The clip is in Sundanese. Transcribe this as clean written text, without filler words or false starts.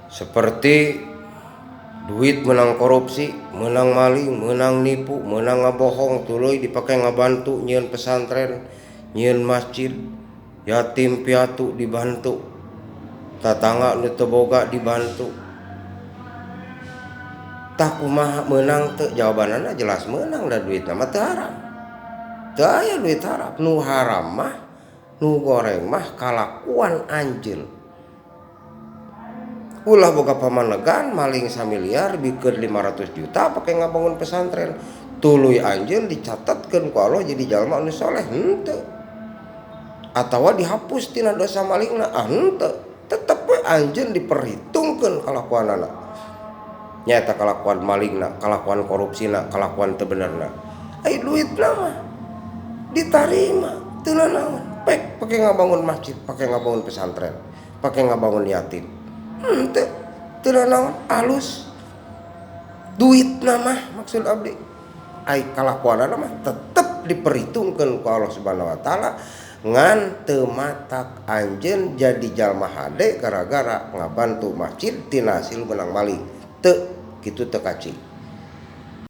Seperti duit menang korupsi, menang maling, menang nipu, menang ngabohong, tuluy dipake ngabantu nyieun pesantren, nyieun masjid, yatim piatu dibantu, tatangga nu teu boga dibantu. Tah kumaha meunang teu? Jawabanana jelas meunang da duitna mah teu haram. Teu aya duit haram, nu haram mah, nu goreng mah kalakuan anjeun. Ulah boga pamanegan maling samiliar bikeun 500 juta pake ngabangun pesantren, tuluy anjeun dicatetkeun ku Allah jadi jalma anu soleh, henteu. Atawa dihapus tina dosa malingna, ah henteu. Tetep we anjeun diperhitungkeun kalakuanana. Nyaeta kalakuan malingna, kalakuan korupsina, kalakuan teu benerna. Ai duitna mah ditarima teu nanaon, pek pake ngabangun masjid, pake ngabangun pesantren, pake ngabangun yatim. Henteu, teu nanaon, alus. Duitna mah maksud abdi. Ai kalakuanana mah tetep diperhitungkeun ku Allah Subhanahu wa taala ngan teu matak anjeun jadi jalma hade gara-gara ngabantu masjid tina hasil menang maling. Teu kitu teu kaci.